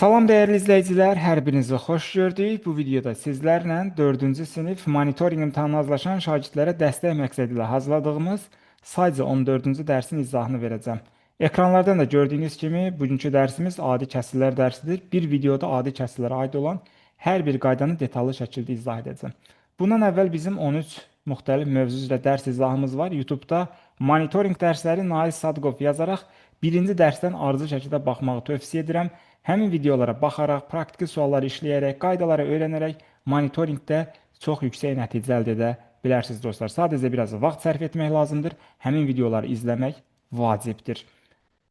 Salam dəyərli izləyicilər, hər birinizi xoş gördük. Bu videoda sizlərlə 4-cü sinif monitorinq imtahanına hazırlaşan şagirdlərə dəstək məqsədi ilə hazırladığımız sayca 14-cü dərsin izahını verəcəm. Ekranlardan da gördüyünüz kimi bugünkü dərsimiz adi kəsirlər dərsidir. Bir videoda adi kəsirlərə aid olan hər bir qaydanı detallı şəkildə izah edəcəm. Bundan əvvəl bizim 13 müxtəlif mövzu üzrə dərs izahımız var. YouTube-da monitorinq dərsləri Nail Sadıqov yazaraq birinci dərsdən ardıcıl şəkildə baxmağı tövsiyə edirəm. Həmin videolara baxaraq, praktiki sualları işləyərək, qaydaları öyrənərək monitorinqdə çox yüksək nəticə əldə edə bilərsiniz dostlar. Sadəcə biraz vaxt sərf etmək lazımdır. Həmin videoları izləmək vacibdir.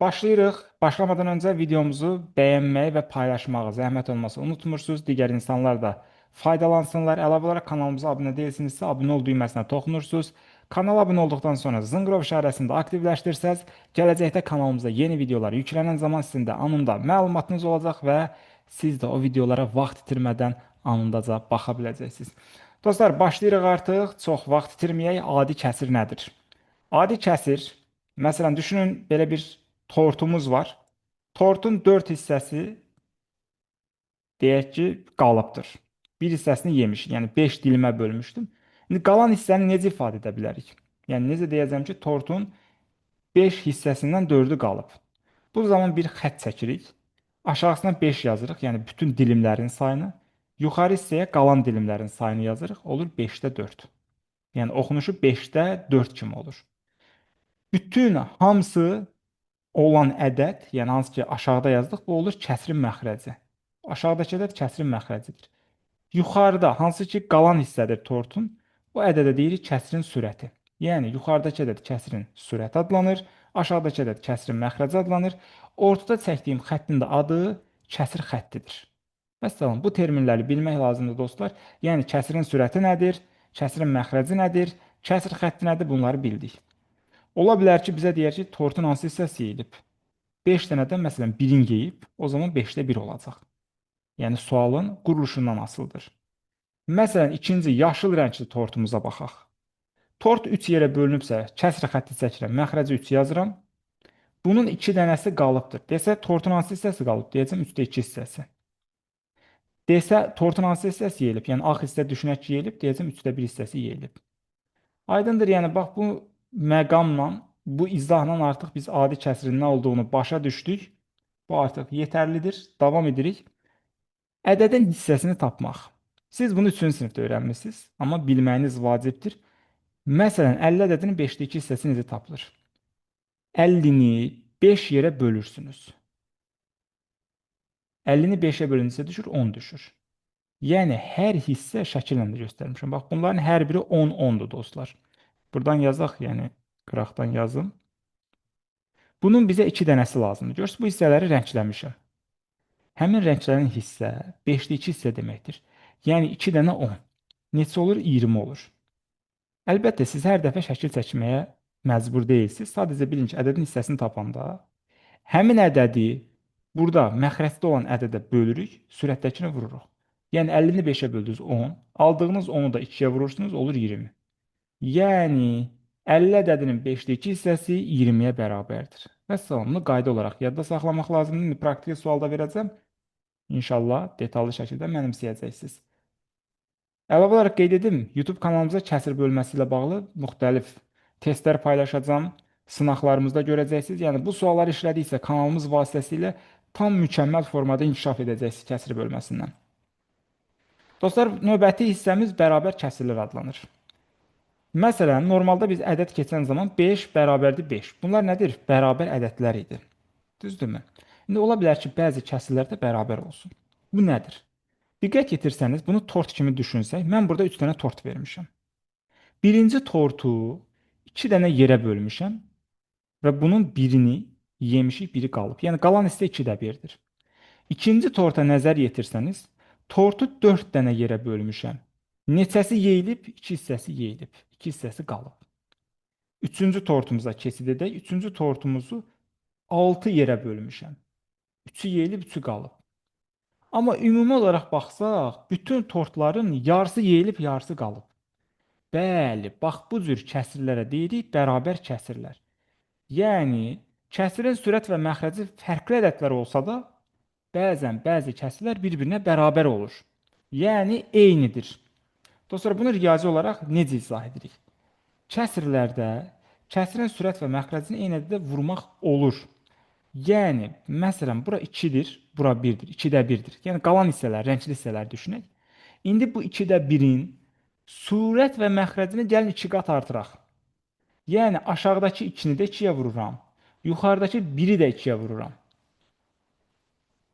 Başlayırıq. Başlamadan öncə videomuzu bəyənməyi və paylaşmağı zəhmət olmasa unutmursunuz. Digər insanlar da faydalansınlar. Əlavə olaraq kanalımıza abunə deyilsinizsə, abunə ol düyməsinə toxunursunuz. Kanala abunə olduqdan sonra zınqrov işarəsini də aktivləşdirsəz, gələcəkdə kanalımıza yeni videolar yüklənən zaman sizin də anında məlumatınız olacaq və siz də o videolara vaxt itirmədən anındaca baxa biləcəksiniz. Dostlar, başlayırıq artıq. Çox vaxt itirməyək. Adi kəsir nədir? Adi kəsir, məsələn, düşünün belə bir tortumuz var. Tortun 4 hissəsi deyək ki, qalıbdır. Bir hissəsini yemişik, yəni 5 dilimə bölmüşdüm. İndi qalan hissəni necə ifadə edə bilərik? Yəni necə deyəcəm ki, tortun 5 hissəsindən 4-ü qalıb. Bu zaman bir xətt çəkirik. Aşağısına 5 yazırıq, yəni bütün dilimlərin sayını. Yuxarı hissəyə qalan dilimlərin sayını yazırıq. Olur 5-də 4. Yəni oxunuşu 5-də 4 kimi olur. Bütün hamısı olan ədəd, yəni hansı ki aşağıda yazdıq, bu olur kəsirin məxrəci. Aşağıdakı ədəd kəsirin məxrəcidir. Yuxarıda hansı ki qalan hissədir tortun, o ədədə deyirik kəsirin sürəti. Yəni yuxarıdakı ədəd kəsirin sürəti adlanır, aşağıdakı ədəd kəsirin məxrəci adlanır. Ortada çəkdiyim xəttin də adı kəsir xəttidir. Vəssalam, bu terminləri bilmək lazımdır dostlar. Yəni kəsirin sürəti nədir, kəsirin məxrəci nədir, kəsir xətti nədir, bunları bildik. Ola bilər ki, bizə deyər ki, tortun hansı hissəsi yeyilib? 5 dənədən məsələn birini yeyib, o zaman 5-də 1 olacaq. Yəni sualın quruluşundan asılıdır. Məsələn, ikinci yaşıl rəngli tortumuza baxaq. Tort 3 yerə bölünübsə, kəsir xətti çəkirəm, məxrəci 3 yazıram. Bunun 2 dənəsi qalıbdır. Desə, tortun hansı hissəsi qalıb? Deyəcəm 3-də 2 hissəsi. Desə, tortun hansı hissəsi yeyilib? Yəni ağ hissə düşünək ki, yeyilib, deyəcəm 3-də 1 hissəsi yeyilib. Aydındır, yəni bax bu məqamla, bu izahla artıq biz adi kəsirin nə olduğunu başa düşdük. Bu artıq yetərlidir. Davam edirik. Ədədin hissəsini tapmaq. Siz bunu 3-cü sinifdə öyrənmisiniz, amma bilməyiniz vacibdir. Məsələn, 50 ədədinin 5-də 2 hissəsi necə tapılır? 50-ni 5 yerə bölürsünüz. 50-ni 5-ə bölüncə düşür, 10 düşür. Yəni, hər hissə şəkillə də göstərmişəm. Bax, bunların hər biri 10, 10-dur dostlar. Buradan yazaq, yəni qıraqdan yazım. Bunun bizə 2 dənəsi lazımdır. Görürsünüz, bu hissələri rəngləmişəm. Həmin rənglərin hissə 5-də 2 hissə deməkdir. Yəni 2 dənə 10. Neçə olur? 20 olur. Əlbəttə, siz hər dəfə şəkil çəkməyə məcbur deyilsiniz. Sadəcə bilin ki, ədədin hissəsini tapanda həmin ədədi burada məxrəcdə olan ədədə bölürük, sürətdəkini vururuq. Yəni 50-ni 5-ə böldünüz 10, aldığınız 10-u da 2-yə vurursunuz, olur 20. Yəni 50 ədədinin 5-də 2 hissəsi 20-yə bərabərdir. Vəssalam, bunu qayda olaraq yadda saxlamaq lazımdır. İndi praktiki sualda verəcəm. İnşallah detallı şəkildə mənimsəyəcəksiniz. Əlavə olaraq qeyd edim, YouTube kanalımıza kəsir bölməsi ilə bağlı müxtəlif testlər paylaşacağam. Sınaqlarımızda görəcəksiniz. Yəni bu sualları işlədiksə kanalımız vasitəsilə tam mükəmməl formada inkişaf edəcəksiniz kəsir bölməsindən. Dostlar, növbəti hissəmiz bərabər kəsirlər adlanır. Məsələn, normalda biz ədəd keçən zaman 5 bərabərdir 5. Bunlar nədir? Bərabər ədədlər idi. Düzdürmü? İndi ola bilər ki, bəzi kəsirlər də bərabər olsun. Bu nədir? Diqqət yetirsəniz, bunu tort kimi düşünsək, mən burada 3 dənə tort vermişəm. Birinci tortu 2 dənə yerə bölmüşəm və bunun birini yemişik, biri qalıb. Yəni qalan hissə 2-də 1-dir. İkinci torta nəzər yetirsəniz, tortu 4 dənə yerə bölmüşəm. Neçəsi yeyilib? 2 hissəsi yeyilib. 2 hissəsi qalıb. Üçüncü tortumuza keçid edək. Üçüncü tortumuzu 6 yerə bölmüşəm. 3-ü yeyilib, 3-ü qalıb. Amma ümumi olaraq baxsaq, bütün tortların yarısı yeyilib, yarısı qalıb. Bəli, bax bu cür kəsirlərə deyirik bərabər kəsirlər. Yəni, kəsirin sürət və məxrəci fərqli ədədlər olsa da, Bəzən bəzi kəsirlər bir-birinə bərabər olur. Yəni eynidir. Dostlar, bunu riyazi olaraq necə izah edirik? Kəsirlərdə kəsirin sürət və məxrəcini eyni ədədə vurmaq olur. Yəni, məsələn, bura 2-dir, bura 1-dir, 2-də 1-dir. Yəni, qalan hissələr, rəngli hissələr düşünək. İndi bu 2-də 1-in sürət və məxrəcini gəlin 2 qat artıraq. Yəni, aşağıdakı 2-ni də 2-yə vururam. Yuxarıdakı 1-i də 2-yə vururam.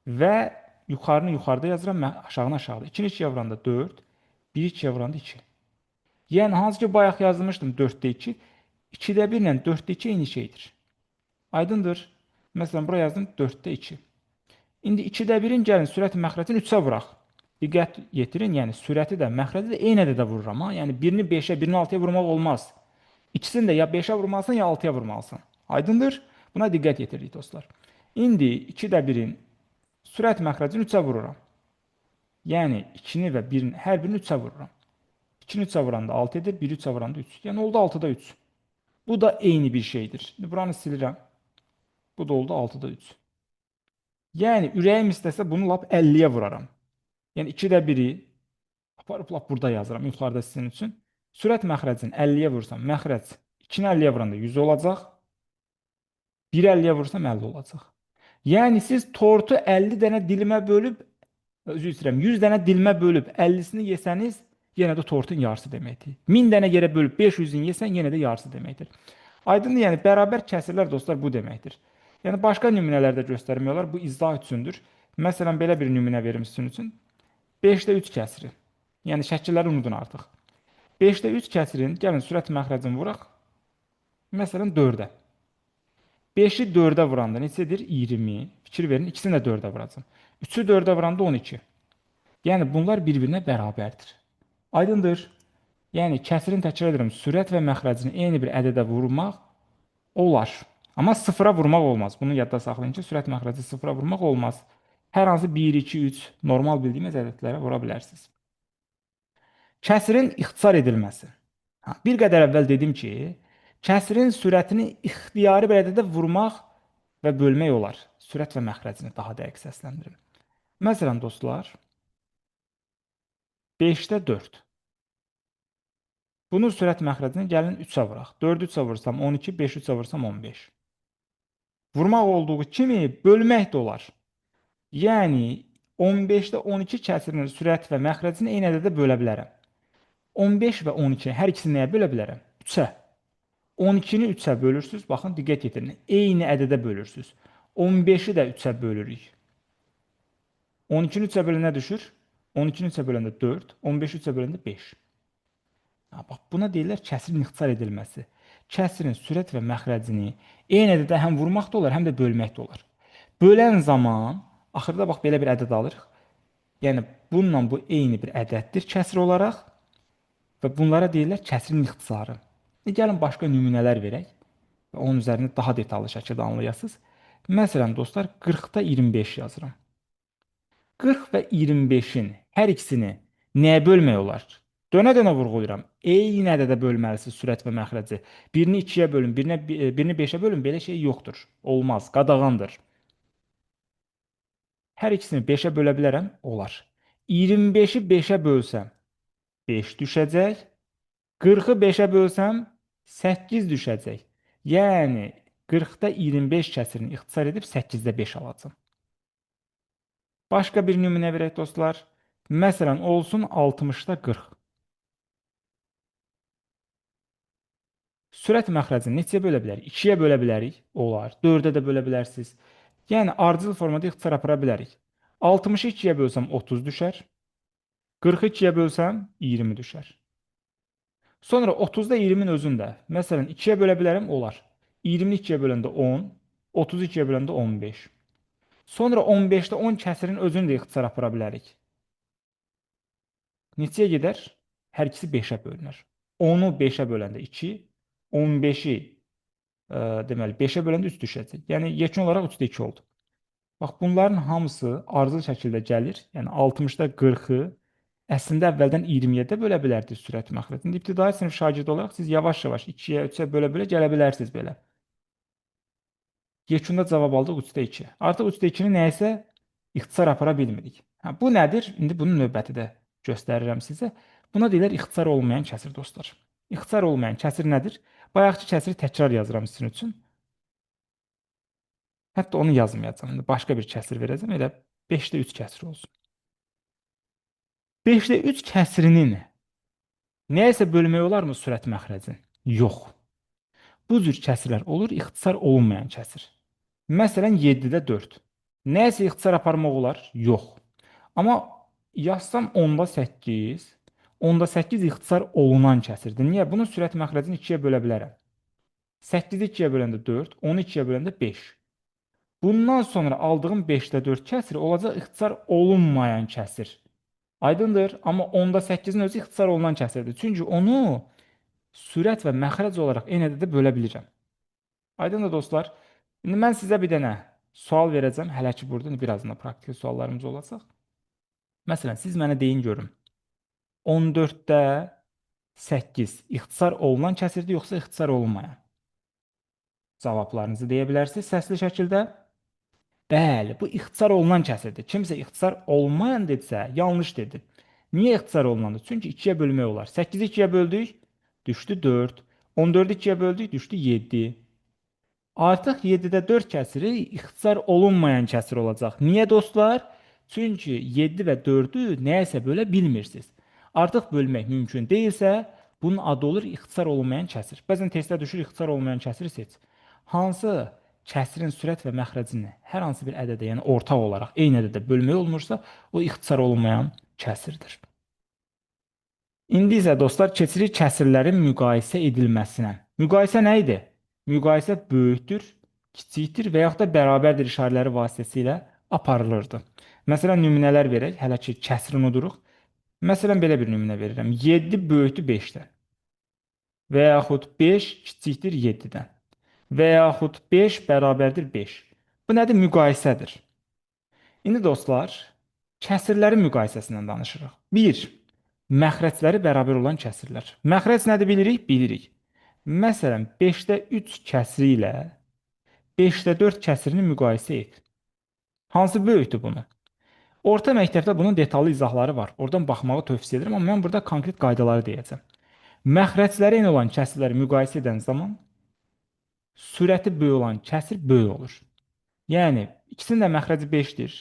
Və yuxarını yuxarıda yazıram, aşağını aşağıda. 2-ni 2-yə vuranda 4, 1-i 2-yə vuranda 2. Yəni, hansı ki, bayaq yazmışdım 4-də 2, 2-də 1 ilə 4-də 2 eyni şeydir. Aydındır. Məsələn, bura yazdım 4-də 2. İndi 2-də 1-in gəlin sürət məxrəcini 3-ə vuraq. Diqqət yetirin, yəni sürəti də, məxrəci də eyni ədədə vururam. Ha? Yəni birini 5-ə, birini 6-ya vurmaq olmaz. İkisini də ya 5-ə vurmalısan, ya 6-ya vurmalısan. Aydındır? Buna diqqət yetiririk dostlar. İndi 2-də 1-in sürət məxrəcini 3-ə vururam. Yəni 2-ni və 1-in hər birini 3-ə vururam. 2-ni 3-ə vuranda 6 edir, 1-i 3-ə vuranda 3. Yəni oldu 6-da 3. Bu da eyni bir şeydir. İndi buranı silirəm. Bu da oldu 6-da 3. Yəni ürəyim istəsə bunu lap 50-yə vuraram. Yəni 2-də 1-i aparıb lap burada yazıram yuxarıda sizin üçün. Sürət məxrəcini 50-yə vursam, məxrəc 2-ni 50-yə vuranda 100 olacaq. 1-i 50-yə vursam 50 olacaq. Yəni siz tortu 50 dənə dilimə bölüb, özür istəyirəm, 100 dənə dilimə bölüb 50-sini yesəniz, yenə də tortun yarısı deməkdir. 1000 dənə yerə bölüb 500-ünü yesən, yenə də yarısı deməkdir. Aydındır, yəni bərabər kəsirlər dostlar bu deməkdir. Yəni başqa nümunələr də göstərmək olar, bu izah üçündür. Məsələn, belə bir nümunə verim sizin üçün. 5-də 3 kəsiri. Yəni şəkilləri unudun artıq. 5-də 3 kəsirin, gəlin sürət məxrəcini vuraq. Məsələn, 4-ə. 5-i 4-ə vuranda neçə edir? 20. Fikir verin, ikisini də 4-ə vuracam. 3-ü 4-ə vuranda 12. Yəni bunlar bir-birinə bərabərdir. Aydındır. Yəni kəsirin təkrar edirəm, sürət və məxrəcini eyni bir ədədə vurmaq olar. Amma sıfıra vurmaq olmaz. Bunu yadda saxlayın ki, sürət məxrəci sıfıra vurmaq olmaz. Hər hansı 1, 2, 3 normal bildiyimiz ədədlərə vura bilərsiniz. Kəsirin ixtisar edilməsi. Bir qədər əvvəl dedim ki, kəsirin sürətini ixtiyari bir ədədə vurmaq və bölmək olar. Sürət və məxrəcini daha dəqiq səsləndirim. Məsələn, dostlar, 5-də 4. Bunun sürət məxrəcini gəlin 3-ə vuraq. 4-ü 3-ə vursam 12, 5-i 3-ə vursam 15. Vurmaq olduğu kimi bölmək də olar. Yəni 15-də 12 kəsirinin sürət və məxrəcini eyni ədədə bölə bilərəm. 15 və 12 hər ikisini nəyə bölə bilərəm? 3-ə. 12-ni 3-ə bölürsünüz. Baxın, diqqət yetirin. Eyni ədədə bölürsünüz. 15-i də 3-ə bölürük. 12-ni 3-ə böləndə nə düşür? 12-ni 3-ə böləndə 4, 15-i 3-ə böləndə 5. Bax, buna deyirlər kəsirin ixtisar edilməsi. Kəsirin sürət və məxrəcini eyni ədədə həm vurmaq da olar, həm də bölmək də olar. Bölən zaman axırda bax belə bir ədəd alırıq. Yəni bununla bu eyni bir ədəddir kəsir olaraq və bunlara deyirlər kəsirin ixtisarı. Gəlin başqa nümunələr verək və onun üzərində daha detallı şəkildə anlayasınız. Məsələn dostlar, 40-da 25 yazıram. 40 və 25-in hər ikisini nəyə bölmək olar? Dönə-dönə vurğulayıram. Eyni ədədə bölməlisiniz sürət və məxrəci. Birini 2-yə bölün, birini 5-ə bölün, belə şey yoxdur. Olmaz, qadağandır. Hər ikisini 5-ə bölə bilərəm? Olar. 25-i 5-ə bölsəm 5 düşəcək. 40-ı 5-ə bölsəm 8 düşəcək. Yəni 40-da 25 kəsirini ixtisar edib 8-də 5 alacağam. Başqa bir nümunə verək dostlar. Məsələn, olsun 60-da 40. Sürət məxrəcini neçəyə bölə bilərik? 2-yə bölə bilərik. Olar. 4-ə də bölə bilərsiniz. Yəni, ardıcıl formada ixtisar apara bilərik. 60-ı 2-yə bölsəm 30 düşər. 40-ı 2-yə bölsəm 20 düşər. Sonra 30-da 20-nin özündə. Məsələn, 2-yə bölə bilərəm? Olar. 20-ni 2-yə böləndə 10, 30-u 2-yə böləndə 15. Sonra 15-də 10 kəsirin özünü də ixtisar apara bilərik. Neçəyə gedər? Hər ikisi 5-ə bölünər. 10-u 5-ə böləndə 2, 15-i deməli 5-ə böləndə 3 düşəcək. Yəni yekun olaraq 3-də 2 oldu. Bax, bunların hamısı ardıcıl şəkildə gəlir. Yəni 60-da 40-ı əslində əvvəldən 20-yə də bölə bilərdiniz sürət məxrəcini. İbtidai sinif şagirdi olaraq siz yavaş-yavaş 2-yə, 3-ə bölə-bölə gələ bilərsiniz belə. Yekunda cavab aldıq 3-də 2. Artıq 3-də 2-ni nəyəsə İxtisar apara bilmirik. Hə, bu nədir? İndi bunun növbəti də göstərirəm sizə. Buna deyirlər ixtisar olmayan kəsir dostlar. İxtisar olmayan kəsir nədir? Bayaqki kəsiri təkrar yazıram sizin üçün. Hətta onu yazmayacağam. İndi başqa bir kəsir verəcəm. Elə 5-də 3 kəsir olsun. 5-də 3 kəsirinin nəyəsə bölmək olarmı sürət məxrəcin? Yox. Bu cür kəsirlər olur ixtisar olunmayan kəsir. Məsələn 7-də 4. Nəyəsə ixtisar aparmaq olar? Yox. Amma yazsam 10-da 8, 10-da 8 ixtisar olunan kəsirdir. Niyə? Bunun sürət məxrəcini 2-yə bölə bilərəm. 8-i 2-yə böləndə 4, 10-u 2-yə böləndə 5. Bundan sonra aldığım 5-də 4 kəsiri olacaq ixtisar olunmayan kəsir. Aydındır, amma 10-da 8-in özü ixtisar olunan kəsirdir. Çünki onu sürət və məxrəc olaraq eyni ədədə bölə bilirəm. Aydındır dostlar. İndi mən sizə bir dənə sual verəcəm. Hələ ki burada birazdan da praktiki suallarımız olacaq. Məsələn, siz mənə deyin görüm. 14-də 8 ixtisar olunan kəsirdir yoxsa ixtisar olunmayan? Cavablarınızı deyə bilərsiniz səsli şəkildə. Bəli, bu ixtisar olunan kəsirdir. Kimsə ixtisar olunmayan dedisə, yanlış dedi. Niyə ixtisar olunandır? Çünki 2-yə bölmək olar. 8-i 2-yə böldük, düşdü 4. 14-ü 2-yə böldük, düşdü 7. Artıq 7-də 4 kəsiri ixtisar olunmayan kəsir olacaq. Niyə dostlar? Çünki 7 və 4-ü nəyəsə bölə bilmirsiniz. Artıq bölmək mümkün deyilsə, bunun adı olur ixtisar olunmayan kəsir. Bəzən testdə düşür ixtisar olunmayan kəsiri seç. Hansı kəsirin sürət və məxrəcini hər hansı bir ədədə, yəni ortaq olaraq eyni ədədə bölmək olmursa, o ixtisar olunmayan kəsirdir. İndi isə dostlar keçirik kəsirlərin müqayisə edilməsinə. Müqayisə nə idi? Müqayisə böyükdür, kiçikdir və yaxud da bərabərdir işarələri vasitəsilə aparılırdı. Məsələn, nümunələr verək, hələ ki kəsiri unuduruq. Məsələn, belə bir nümunə verirəm. 7 böyükdür 5-dən və yaxud 5 kiçikdir 7-dən və yaxud 5 bərabərdir 5. Bu nədir? Müqayisədir. İndi dostlar, kəsirlərin müqayisəsindən danışırıq. 1. Məxrəcləri bərabər olan kəsirlər. Məxrəc nədir bilirik? Bilirik. Məsələn, 5-də 3 kəsiri ilə 5-də 4 kəsirini müqayisə et. Hansı böyükdür bunu? Orta məktəbdə bunun detallı izahları var. Oradan baxmağı tövsiyə edirəm, amma mən burada konkret qaydaları deyəcəm. Məxrəcləri eyni olan kəsirləri müqayisə edən zaman sürəti böyük olan kəsir böyük olur. Yəni, ikisinin də məxrəci 5-dir.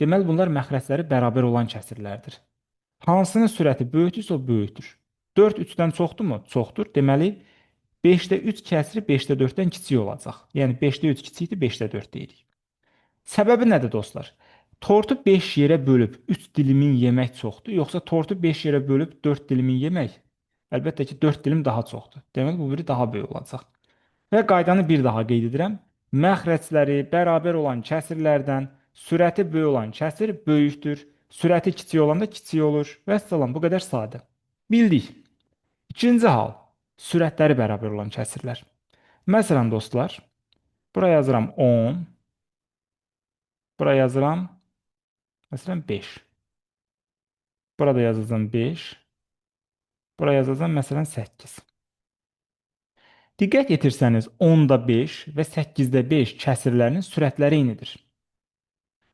Deməli, bunlar məxrəcləri bərabər olan kəsirlərdir. Hansının sürəti böyükdürsə, o böyükdür. 4 3-dən çoxdurmu? Çoxdur. Deməli, 5-də 3 kəsiri 5-də 4-dən kiçik olacaq. Yəni, 5-də 3 kiçikdir, 5-də 4 deyirik. Səbəbi nədir dostlar? Tortu 5 yerə bölüb 3 dilimin yemək çoxdur, yoxsa tortu 5 yerə bölüb 4 dilimin yemək? Əlbəttə ki, 4 dilim daha çoxdur. Deməli, bu biri daha böyük olacaq. Və qaydanı bir daha qeyd edirəm. Məxrəcləri bərabər olan kəsirlərdən sürəti böyük olan kəsir böyükdür. Sürəti kiçik olanda kiçik olur. Vəssalam, bu qədər sadə. Bildik. İkinci hal, sürətləri bərabər olan kəsirlər. Məsələn, dostlar, bura yazıram 10, bura yazıram, məsələn, 5. Burada yazacağam 5, bura yazacağam, məsələn, 8. Diqqət yetirsəniz, 10-da 5 və 8-də 5 kəsirlərinin sürətləri eynidir.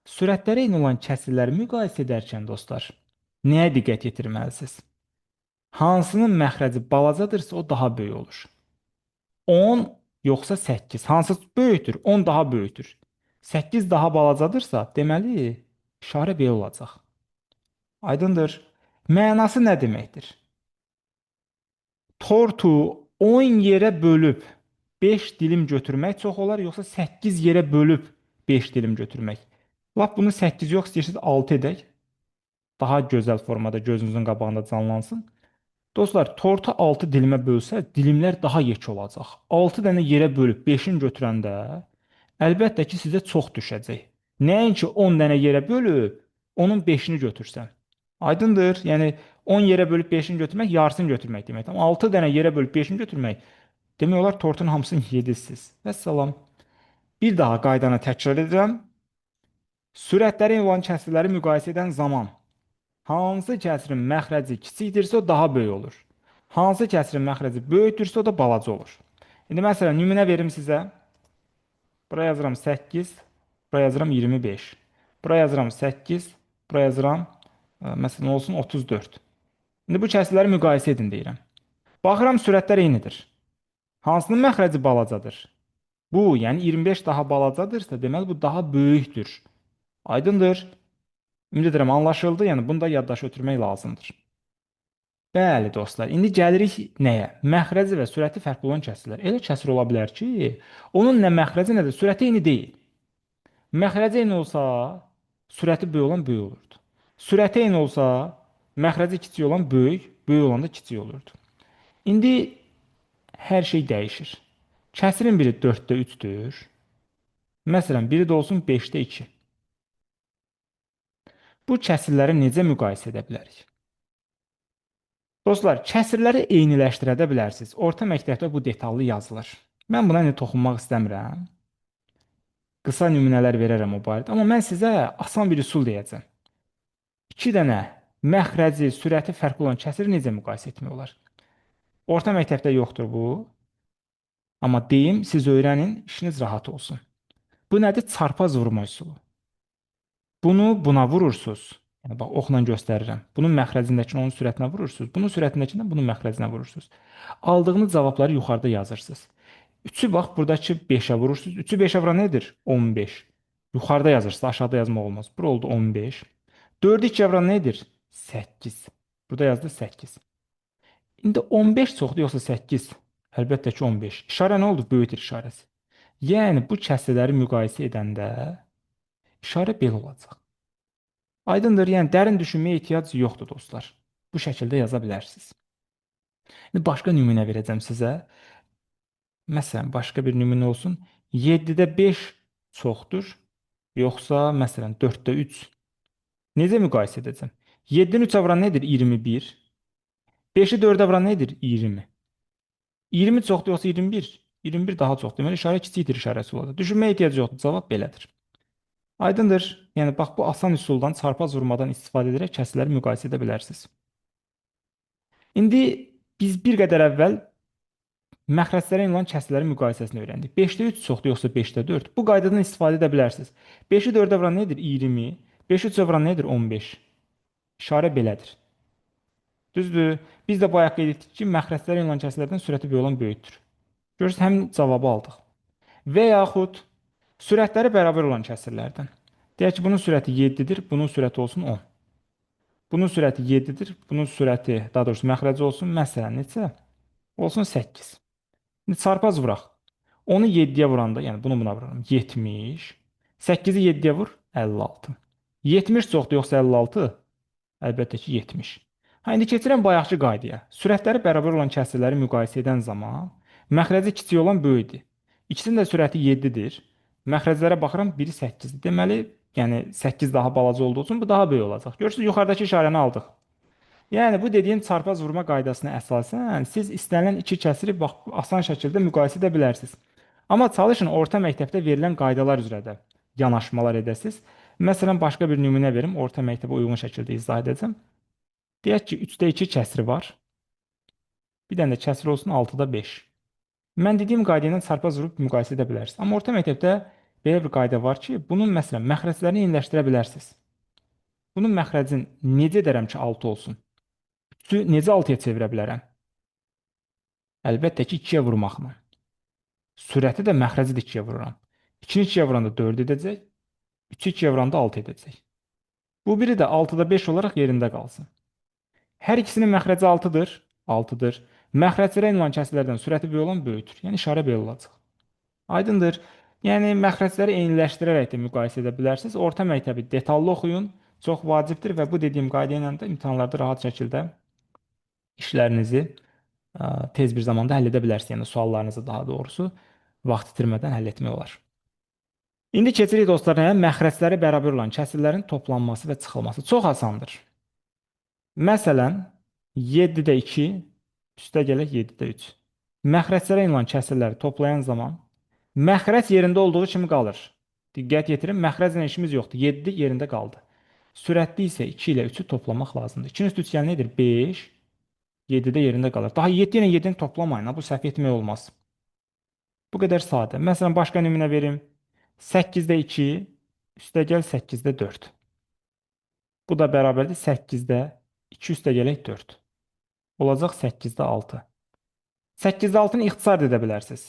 Sürətləri eyni olan kəsirləri müqayisə edərkən dostlar, nəyə diqqət yetirməlisiniz? Hansının məxrəci balacadırsa, o daha böyük olur. 10 yoxsa 8. Hansı böyükdür? 10 daha böyükdür. 8 daha balacadırsa, deməli, işarə belə olacaq. Aydındır. Mənası nə deməkdir? Tortu 10 yerə bölüb 5 dilim götürmək çox olar, yoxsa 8 yerə bölüb 5 dilim götürmək? Lap bunu 8 yox, istəyirsiniz 6 edək. Daha gözəl formada gözünüzün qabağında canlansın. Dostlar, tortu 6 dilimə bölsə, dilimlər daha yekə olacaq. 6 dənə yerə bölüb 5-ini götürəndə, əlbəttə ki, sizə çox düşəcək. Nəinki 10 dənə yerə bölüb, onun 5-ini götürsən. Aydındır? Yəni 10 yerə bölüb 5-ini götürmək, yarısını götürmək deməkdir. Amma 6 dənə yerə bölüb 5-ini götürmək, demək olar tortun hamısını yediniz. Vəssalam. Bir daha qaydanı təkrar edirəm. Sürətləri eyni olan kəsirləri müqayisə edən zaman hansı kəsirin məxrəci kiçikdirsə, o daha böyük olur. Hansı kəsirin məxrəci böyükdürsə, o da balaca olur. İndi məsələn, nümunə verim sizə. Bura yazıram 8, bura yazıram 25. Bura yazıram 8, bura yazıram, məsələn olsun 34. İndi bu kəsirləri müqayisə edin deyirəm. Baxıram sürətlər eynidir. Hansının məxrəci balacadır? Bu, yəni 25 daha balacadırsa, deməli bu daha böyükdür. Aydındır. Ümid edirəm anlaşıldı. Yəni bunu da yaddaşa ötürmək lazımdır. Bəli dostlar, indi gəlirik nəyə? Məxrəci və sürəti fərqli olan kəsirlər. Elə kəsir ola bilər ki, onun nə məxrəci, nə də sürəti eyni deyil. Məxrəci eyni olsa, sürəti böyük olan böyük olurdu. Sürəti eyni olsa, məxrəci kiçik olan böyük, böyük olan da kiçik olurdu. İndi hər şey dəyişir. Kəsirin biri 4-də 3-dür. Məsələn, biri də olsun 5-də 2. Bu kəsirləri necə müqayisə edə bilərik? Dostlar, kəsirləri eyniləşdirə də bilərsiniz. Orta məktəbdə bu detallı yazılır. Mən buna indi toxunmaq istəmirəm. Qısa nümunələr verərəm o barədə. Amma mən sizə asan bir üsul deyəcəm. 2 dənə məxrəci, sürəti fərqli olan kəsiri necə müqayisə etmək olar? Orta məktəbdə yoxdur bu. Amma deyim, siz öyrənin, işiniz rahat olsun. Bu nədir? Çarpaz vurma üsulu. Bunu buna vurursunuz. Yəni, bax, oxla göstərirəm. Bunun məxrəcindəkini onun sürətinə vurursunuz. Bunun sürətindəkini bunun məxrəcinə vurursunuz. Aldığınız cavabları yuxarıda yazırsınız. 3-ü bax, buradakı 5-ə vurursunuz. 3-ü 5-ə vuran nədir? 15. Yuxarıda yazırsınız, aşağıda yazmaq olmaz. Bura oldu 15. 4-ü 2-yə vuran nədir? 8. Burada yazdı 8. İndi 15 çoxdur yoxsa 8? Əlbəttə ki 15. İşarə nə oldu? Böyükdür işarəsi. Yəni bu kəsirləri müqayisə edəndə işarə belə olacaq. Aydındır, yəni dərin düşünməyə ehtiyac yoxdur dostlar. Bu şəkildə yaza bilərsiniz. İndi başqa nümunə verəcəm sizə. Məsələn, başqa bir nümunə olsun. 7-də 5 çoxdur, yoxsa məsələn 4-də 3. Necə müqayisə edəcəm? 7-ni 3-ə vuran nədir? 21. 5-i 4-ə vuran nədir? 20. 20 çoxdur yoxsa 21? 21 daha çoxdur. Deməli, işarə kiçikdir işarəsi olacaq. Düşünməyə ehtiyac yoxdur. Cavab belədir. Aydındır. Yəni, bax, bu asan üsuldan, çarpaz vurmadan istifadə edərək kəsirləri müqayisə edə bilərsiniz. İndi biz bir qədər əvvəl məxrəclərə olan kəsirlərin müqayisəsini öyrəndik. 5-də 3 çoxdur yoxsa 5-də 4? Bu qaydadan istifadə edə bilərsiniz. 5-i 4-ə vuran nədir? 20. 5-i 3-ə vuran nədir? 15. İşarə belədir. Düzdür. Biz də bayaq qeyd etdik ki, məxrəclərə olan kəsirlərdən sürəti böyük olan böyükdür. Görürsünüz, həmin cavabı aldıq. Və yaxud sürətləri bərabər olan kəsirlərdən. Deyək ki, bunun sürəti 7-dir, bunun sürəti olsun 10. Bunun sürəti 7-dir, bunun sürəti, daha doğrusu məxrəci olsun, məsələn, neçə? Olsun 8. İndi çarpaz vuraq. 10-u 7-yə vuranda, yəni bunu buna vururam, 70. 8-i 7-yə vur, 56. 70 çoxdur yoxsa 56? Əlbəttə ki, 70. Ha, indi keçirəm bayaqki qaydaya. Sürətləri bərabər olan kəsirləri müqayisə edən zaman məxrəci kiçik olan böyükdür. İkisinin də sürəti 7-dir. Məxrəclərə baxıram, biri 8-dir. Deməli, yəni 8 daha balaca olduğu üçün bu daha böyük olacaq. Görürsünüz, yuxarıdakı işarəni aldıq. Yəni bu dediyim çarpaz vurma qaydasına əsasən siz istənilən iki kəsiri bax asan şəkildə müqayisə edə bilərsiniz. Amma çalışın orta məktəbdə verilən qaydalar üzrə də yanaşmalar edəsiniz. Məsələn, başqa bir nümunə verim, orta məktəbə uyğun şəkildə izah edəcəm. Deyək ki, 3-də 2 kəsiri var. Bir dənə də kəsir olsun 6-da 5. Mən dediyim qayda ilə çarpaz vurub müqayisə edə bilərsiniz. Amma orta məktəbdə belə bir qayda var ki, bunun məsələn məxrəclərini eyniləşdirə bilərsiniz. Bunun məxrəcini necə edərəm ki, 6 olsun? 3-ü necə 6-ya çevirə bilərəm? Əlbəttə ki, 2-yə vurmaqla. Sürəti də məxrəci də 2-yə vururam. 2-ni 2-yə vuranda 4 edəcək. 3-ü 2-yə vuranda 6 edəcək. Bu biri də 6-da 5 olaraq yerində qalsın. Hər ikisinin məxrəci 6-dır. 6-dır. Məxrəclərə eyni olan kəsirlərdən sürəti böyük olan böyükdür. Yəni işarə belə olacaq. Aydındır. Yəni məxrəcləri eyniləşdirərək də müqayisə edə bilərsiniz. Orta məktəbi detallı oxuyun. Çox vacibdir və bu dediyim qayda ilə də imtahanlarda rahat şəkildə işlərinizi tez bir zamanda həll edə bilərsiniz. Yəni suallarınızı daha doğrusu vaxt itirmədən həll etmək olar. İndi keçirik dostlar nəyə? Məxrəcləri bərabər olan kəsirlərin toplanması və çıxılması. Çox asandır. Məsələn, 7-də 2, üstə gələk 7-də 3. Məxrəclərə eyni olan kəsirləri toplayan zaman məxrəc yerində olduğu kimi qalır. Diqqət yetirin, məxrəclə işimiz yoxdur. 7 yerində qaldı. Sürətli isə 2 ilə 3-ü toplamaq lazımdır. 2-nin üstü 3 gələn nədir? 5. 7-də yerində qalır. Daha 7 ilə 7-ni toplamayın. Bu səhv etmək olmaz. Bu qədər sadə. Məsələn, başqa nümunə verim. 8-də 2, Üstə gəl 8-də 4. Bu da bərabərdir 8-də 2 üstə gələk 4. Olacaq 8-də 6. 8-də 6-nı ixtisar edə bilərsiniz.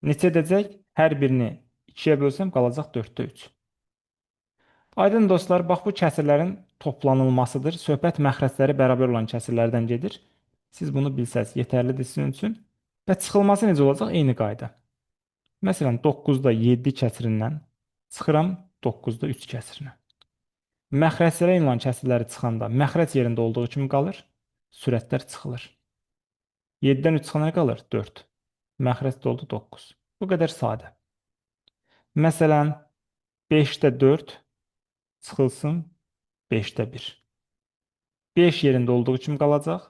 Neçə edəcək? Hər birini 2-yə bölsəm qalacaq 4-də 3. Aydın dostlar, bax bu kəsirlərin toplanılmasıdır. Söhbət məxrəcləri bərabər olan kəsirlərdən gedir. Siz bunu bilsəz yetərlidir sizin üçün. Və çıxılması necə olacaq? Eyni qayda. Məsələn, 9-da 7 kəsirindən çıxıram 9-da 3 kəsirinə. Məxrəclərə eyni olan kəsirləri çıxanda məxrəc yerində olduğu kimi qalır, sürətlər çıxılır. 7-dən 3 çıxana qalır? 4. Məxrəc də oldu 9. Bu qədər sadə. Məsələn, 5-də 4 çıxılsın 5-də 1. 5 yerində olduğu kimi qalacaq.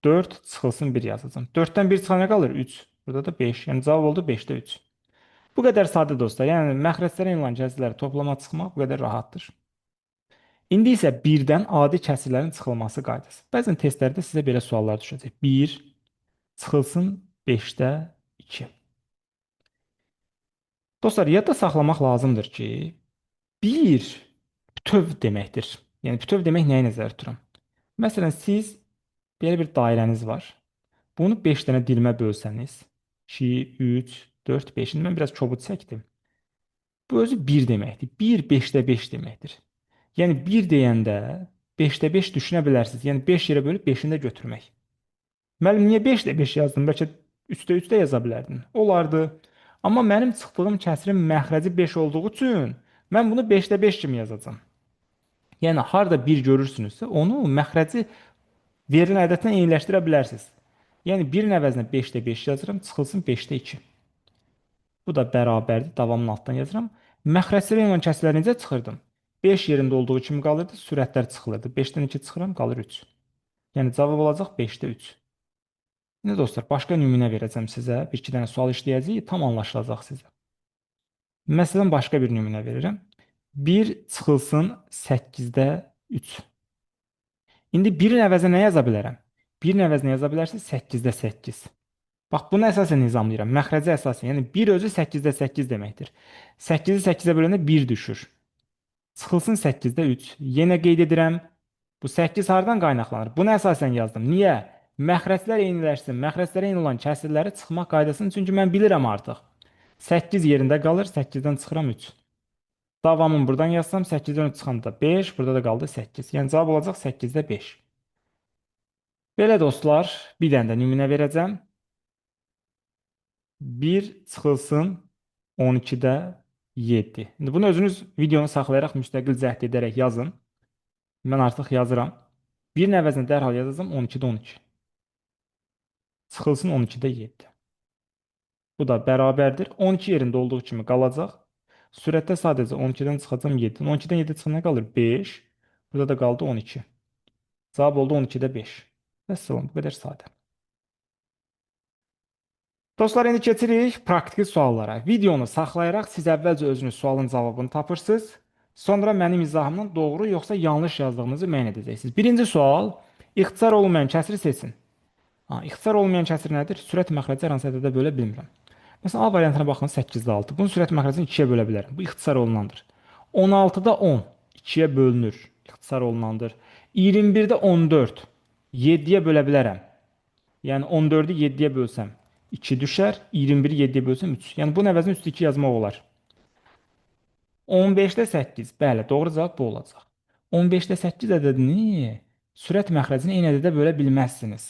4 çıxılsın 1 yazacağım. 4-dən 1 çıxana qalır? 3. Burada da 5. Yəni cavab oldu 5-də 3. Bu qədər sadə dostlar. Yəni məxrəclərə eyni olan kəsirləri toplama çıxmaq bu qədər rahatdır. İndi isə 1-dən adi kəsirlərin çıxılması qaydası. Bəzən testlərdə sizə belə suallar düşəcək. 1 çıxılsın 5-də 2. Dostlar, yadda saxlamaq lazımdır ki, 1 bütöv deməkdir. Yəni bütöv demək nəyi nəzərdə tuturam? Məsələn, siz belə bir dairəniz var. Bunu 5 dənə dilimə bölsəniz, 2, 3, 4, 5. İndi mən biraz kobud çəkdim. Bu özü 1 deməkdir. 1 5-də 5 deməkdir. Yəni 1 deyəndə 5-də 5 düşünə bilərsiniz. Yəni 5 yerə bölüb 5-ini də götürmək. Müəllim, niyə 5-də 5 yazdım? Bəlkə 3-də 3 də yaza bilərdin. Olardı. Amma mənim çıxdığım kəsirin məxrəci 5 olduğu üçün mən bunu 5-də 5 kimi yazacağam. Yəni harda 1 görürsünüzsə, onu məxrəci verilən ədədlə eyniləşdirə bilərsiniz. Yəni 1-in əvəzinə 5-də 5 yazıram, çıxılsın 5-də 2. Bu da bərabərdir. Davamını altdan yazıram. Məxrəcləri eyni olan kəsirlər necə çıxırdım? 5 yerində olduğu kimi qalırdı, sürətlər çıxılırdı. 5-dən 2 çıxıram, qalır 3. Yəni cavab olacaq 5-də 3. İndi dostlar, başqa nümunə verəcəm sizə. Bir-iki dənə sual işləyəcəyik, tam anlaşılacaq sizə. Məsələn, başqa bir nümunə verirəm. 1 çıxılsın 8-də 3. İndi 1-in əvəzinə nə yaza bilərəm? 1-in əvəzinə yaza bilərsiniz 8-də 8. Bax, bunu əsasən nizamlayıram. Məxrəcə əsasən. Yəni 1 özü 8-də 8 deməkdir. 8-i 8-ə böləndə 1 düşür. Çıxılsın 8-də 3. Yenə qeyd edirəm. Bu 8 hardan qaynaqlanır? Bunu əsasən yazdım. Niyə? Məxrəclər eyniləşsin. Məxrəclərə eyni olan kəsirləri çıxmaq qaydasını çünki mən bilirəm artıq. 8 yerində qalır. 8-dən çıxıram 3. Davamını buradan yazsam 8-dən 3 çıxanda 5. Burada da qaldı 8. Yəni cavab olacaq 8-də 5. Belə dostlar, bir dənə də nümunə verəcəm. 1 çıxılsın 12-də 7. İndi bunu özünüz videonu saxlayaraq müstəqil cəhd edərək yazın. Mən artıq yazıram. 1-in əvəzinə dərhal yazacağam 12-də 12. Çıxılsın 12-də 7. Bu da bərabərdir. 12 yerində olduğu kimi qalacaq. Sürətdə sadəcə 12-dən çıxacağam 7. 12-dən 7 çıxan nə qalır? 5. Burada da qaldı 12. Cavab oldu 12-də 5. Vəssalam, bu qədər sadə. Dostlar, indi keçirik praktiki suallara. Videonu saxlayaraq siz əvvəlcə özünüz sualın cavabını tapırsınız. Sonra mənim izahımdan doğru yoxsa yanlış yazdığınızı müəyyən edəcəksiniz. Birinci sual, ixtisar olunmayan kəsiri seçin. Ha, ixtisar olunmayan kəsir nədir? Sürət məxrəci hər hansı ədədə bölə bilmirəm. Məsələn, A variantına baxın 8-də 6. Bunun sürət məxrəcini 2-yə bölə bilərəm. Bu ixtisar olunandır. 16-da 10 2-yə bölünür. İxtisar olunandır. 21-də 14 7-yə bölə bilərəm. Yəni 14-ü 7-yə bölsəm 2 düşər. 21-i 7-yə bölsəm 3. Yəni bunun əvəzinə üstü 2 yazmaq olar. 15-də 8. Bəli, doğru cavab bu olacaq. 15-də 8 ədədini sürət məxrəcini eyni ədədə bölə bilməzsiniz.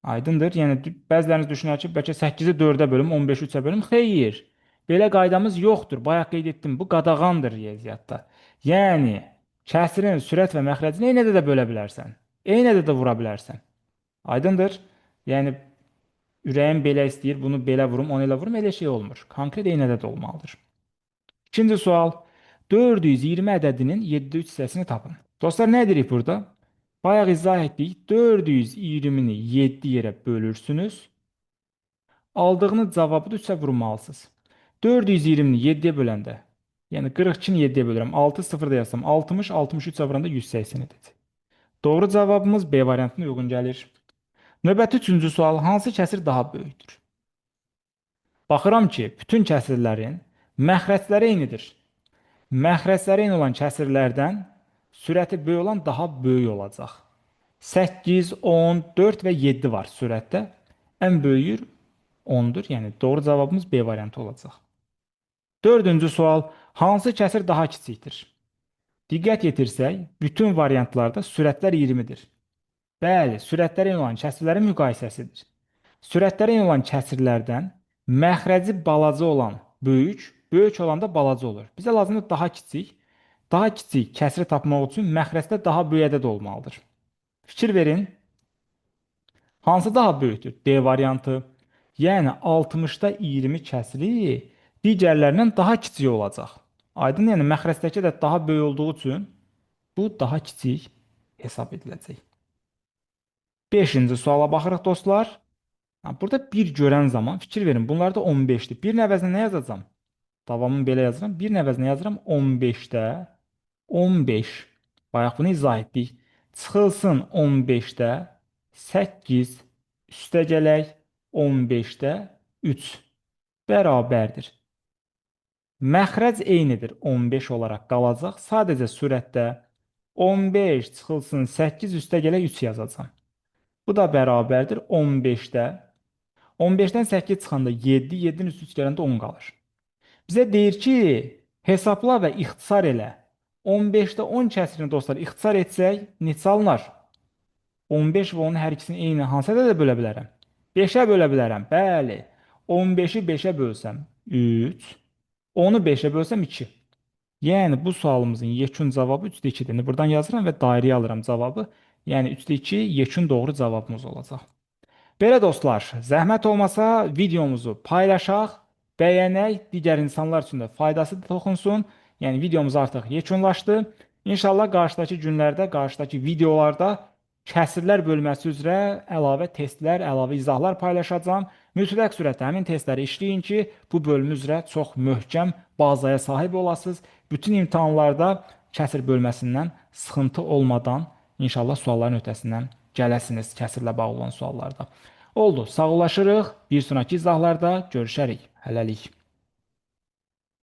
Aydındır. Yəni bəziləriniz düşünər ki, bəlkə 8-i 4-ə bölüm, 15-i 3-ə bölüm. Xeyr. Belə qaydamız yoxdur. Bayaq qeyd etdim. Bu qadağandır riyaziyyatda. Yəni kəsirin sürət və məxrəcini eyni ədədə bölə bilərsən. Eyni ədədə vura bilərsən. Aydındır. Yəni ürəyim belə istəyir, bunu belə vurum, onu elə vurum, elə şey olmur. Konkret eyni ədəd olmalıdır. İkinci sual. 420 ədədinin 7-də 3 hissəsini tapın. Dostlar, nə edirik burada? Bayaq izah etdik. 420-ni 7 yerə bölürsünüz. Aldığınız cavabı da 3-ə vurmalısınız. 420-ni 7-yə böləndə, yəni 42-ni 7-yə bölürəm. 6 0 da yazsam 60, 63-ə vuranda 180 edəcək. Doğru cavabımız B variantına uyğun gəlir. Növbəti üçüncü sual, hansı kəsir daha böyükdür? Baxıram ki, bütün kəsirlərin məxrəcləri eynidir. Məxrəcləri eyni olan kəsirlərdən sürəti böyük olan daha böyük olacaq. 8, 10, 4 və 7 var sürətdə. Ən böyüyü 10-dur. Yəni doğru cavabımız B variantı olacaq. Dördüncü sual, hansı kəsir daha kiçikdir? Diqqət yetirsək, bütün variantlarda sürətlər 20-dir. Bəli, sürətləri eyni olan kəsirlərin müqayisəsidir. Sürətləri eyni olan kəsirlərdən məxrəci balaca olan böyük, böyük olan da balaca olur. Bizə lazımdır daha kiçik. Daha kiçik kəsiri tapmaq üçün məxrəcdə daha böyük ədəd olmalıdır. Fikir verin. Hansı daha böyükdür? D variantı. Yəni 60-da 20 kəsiri digərlərindən daha kiçik olacaq. Aydın, yəni məxrəcdəki ədəd daha böyük olduğu üçün bu daha kiçik hesab ediləcək. Beşinci suala baxırıq dostlar. Burada bir görən zaman fikir verin, bunlar da 15-dir. Birin əvəzinə nə yazacağam? Davamını belə yazıram. Birin əvəzinə yazıram 15-də 15. Bayaq bunu izah etdik. Çıxılsın 15-də 8, üstə gələk 15-də 3 bərabərdir. Məxrəc eynidir, 15 olaraq qalacaq. Sadəcə sürətdə 15 çıxılsın 8 üstə gələk 3 yazacağam. Bu da bərabərdir 15-də. 15-dən 8 çıxanda 7, 7-nin üstü 3 gələndə 10 qalır. Bizə deyir ki, hesabla və ixtisar elə. 15-də 10 kəsirini dostlar ixtisar etsək neçə alınar? 15 və 10-un hər ikisini eyni hansı ədədə bölə bilərəm? 5-ə bölə bilərəm. Bəli. 15-i 5-ə bölsəm 3, 10-u 5-ə bölsəm 2. Yəni bu sualımızın yekun cavabı 3-də 2-dir. İndi buradan yazıram və dairəyə alıram cavabı. Yəni 3-də 2 yekun doğru cavabımız olacaq. Belə dostlar, zəhmət olmasa videomuzu paylaşaq, bəyənək, digər insanlar üçün də faydası toxunsun. Yəni videomuz artıq yekunlaşdı. İnşallah qarşıdakı günlərdə, qarşıdakı videolarda kəsirlər bölməsi üzrə əlavə testlər, əlavə izahlar paylaşacağam. Mütləq surətdə həmin testləri işləyin ki, bu bölmə üzrə çox möhkəm bazaya sahib olasınız. Bütün imtahanlarda kəsir bölməsindən sıxıntı olmadan inşallah sualların öhdəsindən gələsiniz kəsirlə bağlı olan suallarda. Oldu, sağollaşırıq. Bir sonraki izahlarda görüşərik. Hələlik.